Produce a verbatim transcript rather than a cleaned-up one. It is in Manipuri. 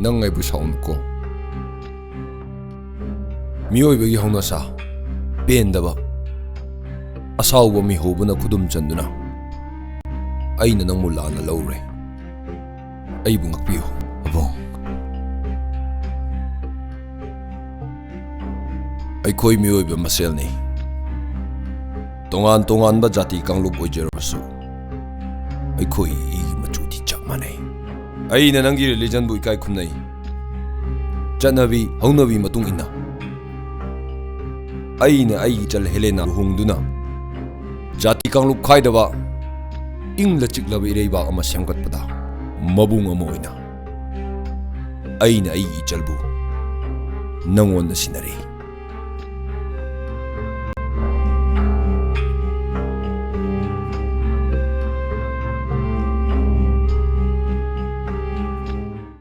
ꯅꯪ ꯑꯩꯕꯨ ꯁꯥꯎꯅꯨꯀꯣ꯫ ꯃꯤꯑꯣꯏꯕꯒꯤ ꯍꯧꯅꯁꯥ, ꯄꯦꯟꯗꯕ, ꯑꯁꯥꯎꯕ ꯃꯤꯍꯧꯕꯅ ꯈꯨꯗꯨꯝ ꯆꯟꯗꯨꯅ ꯑꯩꯅ ꯅꯪꯕꯨ ꯂꯥꯟꯅ ꯂꯧꯔꯦ꯫ ꯑꯩꯕꯨ ꯉꯥꯛꯄꯤꯌꯨ, ꯑꯕꯨꯡ꯫ ꯑꯩꯈꯣꯏ ꯃꯤꯑꯣꯏꯕ ꯃꯁꯦꯜꯅꯤ꯫ ꯇꯣꯉꯥꯟ ꯇꯣꯉꯥꯟꯕ ꯖꯥꯇꯤ ꯀꯥꯡꯂꯨꯞ ꯑꯣꯏꯖꯔꯕꯁꯨ, ꯑꯩꯈꯣꯏ ꯏꯒꯤ ꯃꯆꯨꯗꯤ ꯆꯞ ꯃꯥꯟꯅꯩ꯫ ꯑꯩꯅ ꯅꯪꯒꯤ ꯔꯤꯂꯤꯖꯟꯕꯨ ꯏꯀꯥꯏ ꯈꯨꯝꯅꯩ꯫ ꯆꯠꯅꯕꯤ ꯍꯧꯅꯕꯤ ꯃꯇꯨꯡ ꯏꯟꯅ ꯑꯩꯅ ꯑꯩꯒꯤ ꯏꯆꯜ ꯍꯦꯂꯦꯅꯥ ꯂꯨꯍꯣꯡꯗꯨꯅ ꯖꯥꯇꯤ ꯀꯥꯡꯂꯨꯞ ꯈꯥꯏꯗꯕ, ꯏꯪꯂ ꯆꯤꯛꯂꯕ ꯏꯔꯩꯕꯥꯛ ꯑꯃ ꯁꯦꯝꯒꯠꯄꯗ ꯃꯕꯨꯡ ꯑꯃ ꯑꯣꯏꯅ ꯑꯩꯅ ꯑꯩꯒꯤ ꯏꯆꯜꯕꯨ ꯅꯪꯉꯣꯟꯗ ꯁꯤꯟꯅꯔꯤ꯫